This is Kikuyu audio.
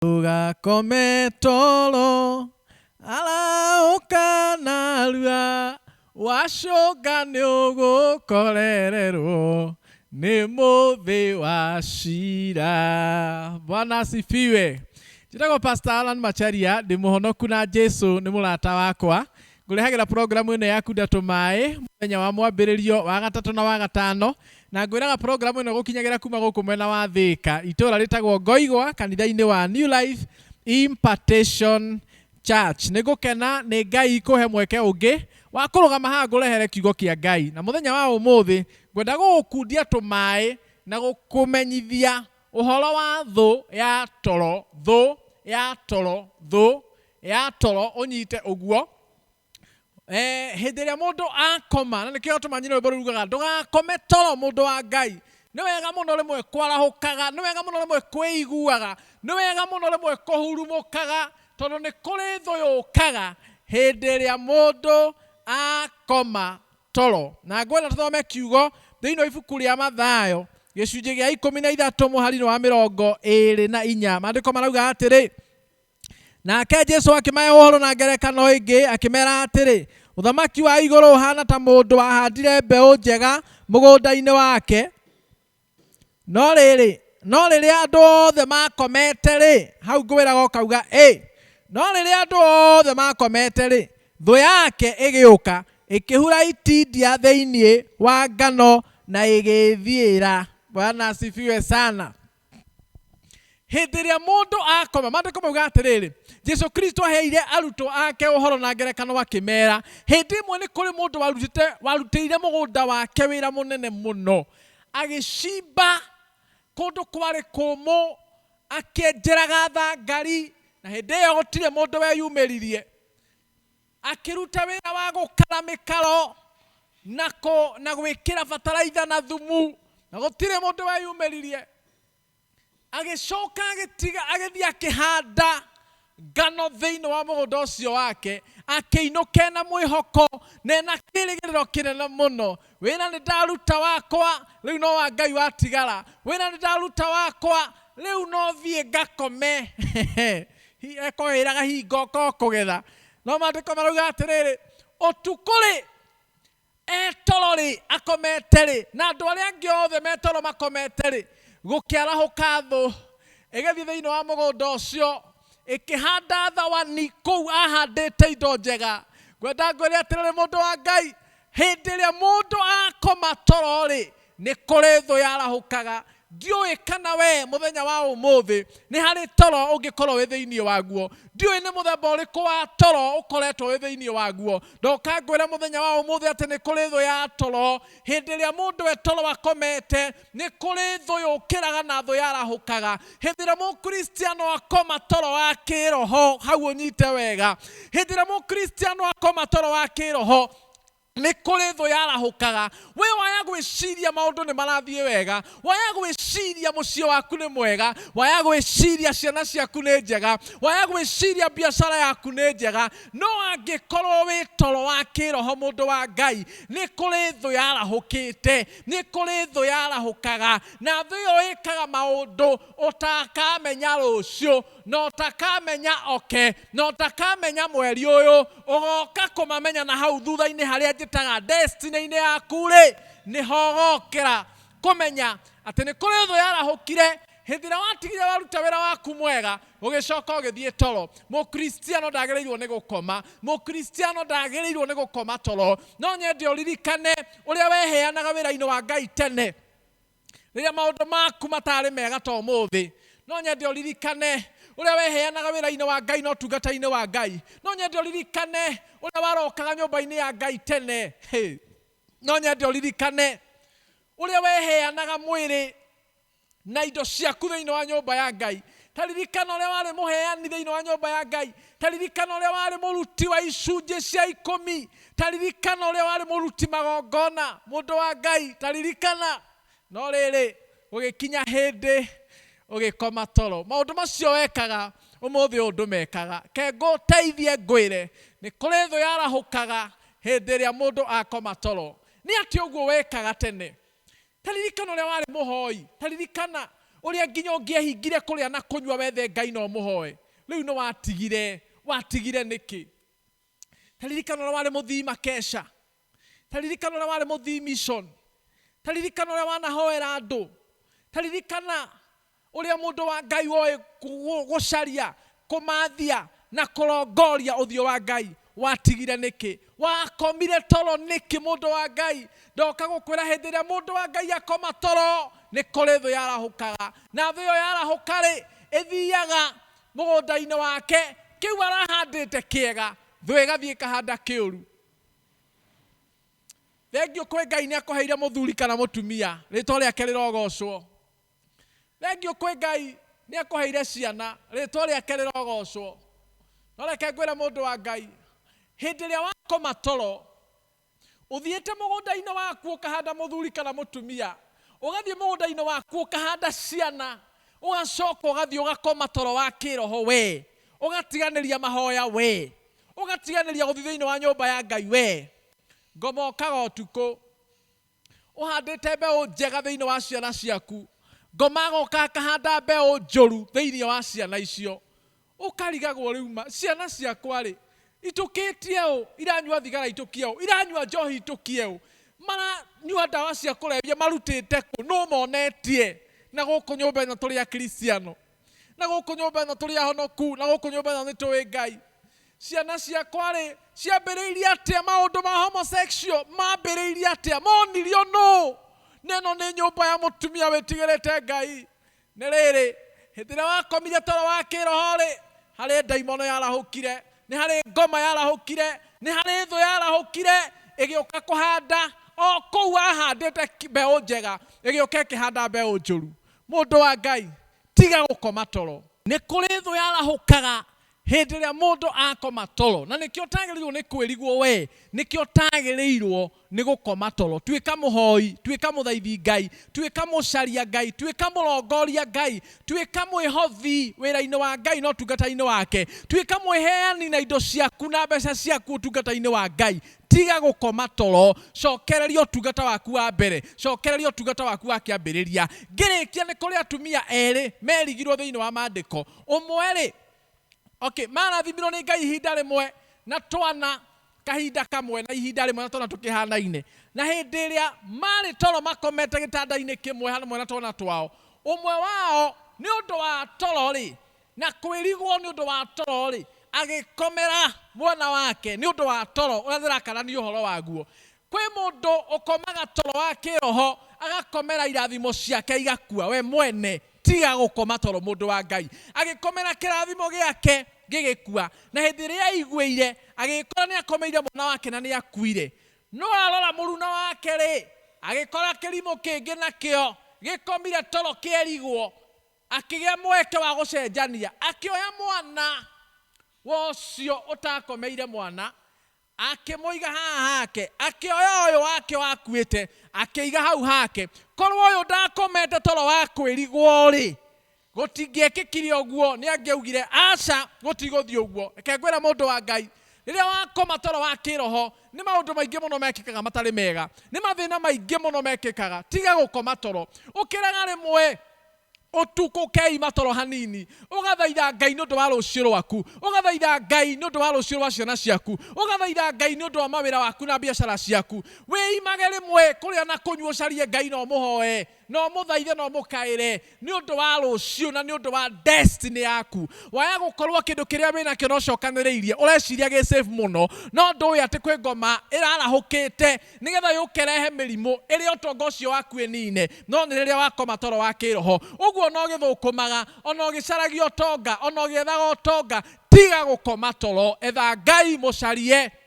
Ndũgakome toro, arahũka narua, wacũnga nĩũgũkorererwo nĩ mũthĩ wa cira. Bwana asifiwe. Njĩtagwo Pastor Alan Macharia, ndĩ mũhonoku na Jesu nĩ mũrata wakwa. Ngũrehagĩra programu ĩno ya Kunda Tũmaĩ mũthenya wa mwambĩrĩrio wa gatatũ na wa gatano, na ngwĩraga programu ĩno gũkinyagĩra kuma gũkũ mwena wa Thĩka, itũra rĩtagwo Ngoigwa, kanitha-inĩ wa New Life Impartation Church. Nĩ ngũkena nĩ Ngai kũhe mweke ũngĩ wa kũrũgama haha ngũrehere kiugo kĩa Ngai. Na mũthenya wa ũmũthĩ ngwenda gũgũkundia tũmaĩ na gũkũmenyithia ũhoro wa thũ ya toro, thũ ya toro, thũ ya toro ũnyite ũguo. Eh, hĩndĩ ĩrĩa mũndũ akoma na nĩkĩo tũmanyire rwĩmbo rugaga ndũgakome toro mũndũ wa Ngai. Nĩ wega mũno rĩmwe kwarahũkaga, nĩ wega mũno rĩmwe kwĩiguaga, nĩ wega mũno rĩmwe kũhurumũkaga, tondũ nĩ kũrĩ thũ yũkaga hĩndĩ ĩrĩa mũndũ akoma toro. Na ngwenda tũthome kiugo thĩinĩ wa ibuku rĩa Mathayo gĩcunjĩ gĩa 13 mũhari-inĩ wa 24. Maandĩko marauga atĩrĩ, Nake Jesu akĩmahe ũhoro na ngerekano ĩngĩ, akĩmera atĩrĩ, Ũthamaki wa igũrũ ũhaana ta mũndũ wahandire mbeũ njega mũgũnda-inĩ wake. No rĩrĩ, no rĩrĩa andũ othe makomete-rĩ, hau ngwĩraga ũkauga ĩ, no rĩrĩa andũ othe makomete-rĩ, thũ yake ĩgĩũka, ĩkĩhura itindia thĩinĩ wa ngano na ĩgĩĩthiĩra. Bwana asifiwe sana. Hĩndĩ ĩrĩa mũndũ akoma, maandĩko mauga atĩrĩrĩ, Jesu Kristo aheire arutwo ake ũhoro na ngerekano akĩmera, hĩndĩ ĩmwe nĩ kũrĩ mũndũ warutĩire mũgũnda wake wĩra mũnene mũno, agĩcimba kũndũ kwarĩ kũmũ, akĩenjeraga thangari, na hĩndĩ ĩyo gũtirĩ mũndũ weyumĩririe. Akĩruta wĩra wa gũkara mĩkaro na, kũ, na gwĩkĩra bataraitha na thumu, na gũtirĩ mũndũ weyumĩririe. Agĩcoka agĩtiga agĩthiĩ akĩhanda ngano thĩinĩ wa mũgũnda ũcio wake, akĩinũka ena mwĩhoko na ena kĩrĩgĩrĩro kĩnene mũno. Wĩra nĩ ndaruta wakwa, rĩu no wa Ngai watigara. Wĩra nĩ ndaruta wakwa, rĩu no thiĩ ngakome. Ekowĩraga hingo ko kũgetha. No maandĩko marauga atĩrĩrĩ, ũtukũ-rĩ, etoro-rĩ, akomete-rĩ, na andũ arĩa angĩ othe metoro makomete-rĩ, gũkĩarahũka thũ, ĩgĩthiĩ thĩinĩ wa mũgũnda ũcio, ĩkĩhanda thawani kũu ahandĩte indo njega. Ngwenda ngwĩre atĩrĩrĩ, mũndũ wa Ngai, hĩndĩ ĩrĩa mũndũ akoma toro-rĩ, nĩ kũrĩ thũ yarahũkaga. Ndiũĩ kana we mũthenya wa ũmũthĩ nĩ harĩ toro ũngĩkorwo wĩ thĩinĩ waguo. Ndiũĩ nĩ mũthemba ũrĩkũ wa toro ũkoretwo wĩ thĩinĩ waguo. Ndoka ngwĩre mũthenya wa ũmũthĩ atĩ nĩ kũrĩ thũ ya toro. Hĩndĩ ĩrĩa mũndũ e toro akomete, nĩ kũrĩ thũ yũkĩraga na thũ yarahũkaga. Hĩndĩ ĩrĩa mũkristiano akoma toro wa kĩroho, hau ũnyite wega, hĩndĩ ĩrĩa mũkristiano akoma toro wa kĩroho, nĩ kũrĩ thũ yarahũkaga. We waya gwĩciria maũndũ nĩ marathiĩ wega, waya gwĩciria mũciĩ waku nĩ mwega, waya gwĩciria ciana ciaku nĩ njega, waya gwĩciria biacara yaku nĩ njega, no angĩkorwo wĩ toro wa kĩroho mũndũ wa Ngai, nĩ kũrĩ thũ yarahũkĩte, nĩ kũrĩ thũ yarahũkaga, na thũ ĩyo ĩkaga maũndũ ũtakamenya rũciũ, na ũtakamenya oke, na ũtakamenya mweri ũyũ, ũgoka kũmamenya na hau thutha-inĩ harĩa njĩtaga destiny-inĩ yaku-rĩ, nĩho ũgokĩra kũmenya atĩ nĩ kũrĩ thũ yarahũkire hĩndĩ ĩrĩa watigire waruta wĩra waku mwega, ũgĩcoka ũgĩthiĩ toro. Mũkristiano ndagĩrĩirwo nĩ gũkoma, mũkristiano ndagĩrĩirwo nĩ gũkoma toro. No nyende ũririkane ũrĩa weheanaga wĩra-inĩ wa Ngai tene, rĩrĩa maũndũ maku matarĩ mega ta ũmũthĩ. No nyende ũririkane ũrĩa weheanaga wĩra-inĩ wa Ngai na ũtungata-inĩ wa Ngai. No nyende ũririkane ũrĩa warokaga nyũmba-inĩ ya Ngai tene. Hey. No nyende ũririkane ũrĩa weheanaga mwĩrĩ na indo ciaku thĩinĩ wa nyũmba ya Ngai. Ta ririkana ũrĩa warĩ mũheani thĩinĩ wa nyũmba ya Ngai. Ta ririkana ũrĩa warĩ mũruti wa icunjĩ cia ikũmi. Ta ririkana ũrĩa warĩ mũruti magongona, mũndũ wa Ngai. Ta ririkana. No rĩrĩ, gũgĩkinya hĩndĩ ũgĩkoma toro. Maũndũ macio wekaga, ũmũthĩ ũyũ ndũmekaga. Ke ngũteithie ngwĩre, nĩ kũrĩ thũ yarahũkaga hĩndĩ ĩrĩa mũndũ akoma toro. Nĩ atĩa ũguo wekaga tene? Ta ririkana ũrĩa warĩ mũhoi. Ta ririkana Ũrĩa nginya ũngĩehingire kũrĩa na kũnyua wethe Ngai na ũmũhoe. Rĩu nĩ watigire, watigire nĩkĩ? Ta ririkana ũrĩa warĩ mũthii makesha. Ta ririkana ũrĩa warĩ mũthii mission. Ta ririkana ũrĩa wanahoera andũ. Ta ririkana ũrĩa mũndũ wa Ngai woĩ gũcaria, kũmathia na kũrongoria ũthiũ wa Ngai. Watigire nĩkĩ? Wakomire toro nĩkĩ mũndũ wa Ngai? Ndoka gũkwĩra hĩndĩ ĩrĩa mũndũ wa Ngai akoma toro, nĩ kũrĩ thũ yarahũkaga. Na thũ ĩyo yarahũka-rĩ, ĩthiaga mũgũnda-inĩ wake, kĩu arahandĩte kĩega, thũ ĩgathiĩ ĩkahanda kĩũru. Thengiũ kwĩ Ngai nĩ akũheire mũthuri kana mũtumia, rĩtwa rĩake rĩrogocwo. Thengiũ kwĩ Ngai nĩ akũheire ciana, rĩtwa rĩake rĩrogocwo. No reke ngwĩre mũndũ wa Ngai, hĩndĩ ĩrĩa wakoma toro, ũthiĩte mũgũnda-inĩ waku ũkahanda mũthuri kana mũtumia, ũgathiĩ mũgũnda-inĩ waku ũkahanda ciana, ũgacoka ũgathiĩ ũgakoma toro wa kĩroho we, ũgatiganĩria mahoya we, ũgatiganĩria gũthiĩ thĩinĩ wa nyũmba ya Ngai we. Ngoma ũkaga ũtukũ, ũhandĩte mbeũ njega thĩinĩ wa ciana ciaku, ngoma agoka akahanda mbeũ njũru thĩinĩ wa ciana icio. Ũkarigagwo rĩu ma, ciana ciakwa rĩ, itũkĩtie ũ? Iranyua thigara itũkie ũ? Iranyua njohi itũkie ũ? Maranyua ndawa cia kũrebia marutĩte kũ? Nũ monetie? Na gũkũ nyũmba ĩno tũrĩ Akristiano, na gũkũ nyũmba ĩno tũrĩ ahonoku, na gũkũ nyũmba ĩno nĩ tũĩ Ngai. Ciana ciakwa rĩ, ciambĩrĩirie atĩa maũndũ ma homosexual? Mambĩrĩirie atĩa? Monirio nũ? Na ĩno nĩ nyũmba ya mũtumia wĩtigĩrĩte Ngai. Nĩ rĩrĩ, hĩndĩ ĩrĩa wakomire toro wa kĩroho rĩ, harĩ ndaimono yarahũkire, nĩ harĩ ngoma yarahũkire, nĩ harĩ thũ yarahũkire, ĩgĩũka kũhanda o kũu wahandĩte mbeũ njega, ĩgĩũka ĩkĩhanda mbeũ njũru. Mũndũ wa Ngai, tiga gũkoma toro. Nĩ kũrĩ thũ yarahũkaga hĩndĩ ĩrĩa mũndũ akoma toro, na nĩkĩo ũtagĩrĩirwo nĩ kwĩrigwo we, nĩkĩo ũtagĩrĩirwo nĩ gũkoma toro. Tuĩka mũhoi, tuĩka mũthaithi Ngai, tuĩka mũcaria Ngai, tuĩka mũrongoria Ngai, tuĩka mwĩhothi wĩra-inĩ wa Ngai na ũtungata-inĩ wake, tuĩka mwĩheani na indo ciaku na mbeca ciaku ũtungata-inĩ wa Ngai. Tiga gũkoma toro, cokereria ũtungata waku wa mbere, cokereria ũtungata waku wa kĩambĩrĩria. Ngĩrĩkia nĩ kũrĩ atumia erĩ merigirwo thĩinĩ wa maandĩko. Ũmwe rĩ, okay, marathimirwo nĩ Ngai ihinda rĩmwe na twana kahinda kamwe na ihinda rĩmwe na twana tũkĩhanaine. Na hĩndĩ ĩrĩa marĩ toro makomete gĩtanda-inĩ kĩmwe hamwe na twana twao, ũmwe wao nĩ ũndũ wa toro rĩ, na kwĩrigwo nĩ ũndũ wa toro rĩ, agĩkomera mwana wake nĩ ũndũ wa toro ũrĩa ndĩrakarania ũhoro waguo. Kwĩ mũndũ ũkomaga toro wa kĩroho agakomera irathimo ciake igakua we mwene. Tiga gũkoma toro mũndũ wa Ngai. Agĩkomera kĩrathimo gĩake gĩgĩkua, na hĩndĩ ĩrĩa aiguĩire agĩkora nĩ akomeire mwana wake na nĩ akuire. No arora mũruna wake rĩ, agĩkora kĩrimũ kĩngĩ nakĩo gĩkomire toro kĩerigwo, akĩgĩa mweke wa gũcenjania, akĩoya mwana wa ũcio ũtakomeire mwana, akĩmũiga haha hake, akĩoya ũyũ wake wakuĩte akĩiga hau hake. Korwo ũyũ ndakomete toro wa kwĩrigwo rĩ, gũtingĩekĩkire ũguo, nĩ angĩaugire aca, gũtigũthiĩ ũguo. Reke ngwĩre mũndũ wa Ngai, rĩrĩa wakoma toro wa kĩroho, nĩ maũndũ maingĩ mũno mekĩkaga matarĩ mega, nĩ mathĩna maingĩ mũno mekĩkaga. Tiga gũkoma toro, ũkĩraga rĩmwe ũtukũ ũkeima toro hanini, ũgathaitha Ngai nĩ ũndũ wa rũciũ rwaku, ũgathaitha Ngai nĩ ũndũ wa rũciũ rwa ciana ciaku, ũgathaitha Ngai nĩ ũndũ wa mawĩra waku na biacara ciaku. Wĩimage rĩmwe kũrĩa na kũnyua, ũcarie Ngai na ũmũhoe na ũmũthaithe na ũmũkaĩre nĩ ũndũ wa rũciũ na nĩ ũndũ wa destiny yaku. Waya gũkorwo kĩndũ kĩrĩa wĩnakĩo no ũcokanĩrĩirie, ũreciria gĩ safe mũno, no ndũĩ atĩ kwĩ ngoma ĩrarahũkĩte nĩgetha yũke rehe mĩrimũ ĩrĩa ũtonga ũcio waku ĩnine, no nĩ rĩrĩa wakoma toro wa kĩroho. Ũguo no gĩthũkũmaga, ona ũgĩcaragia ũtonga, ona ũgĩethaga ũtonga, tiga gũkoma toro, etha Ngai mũcarie.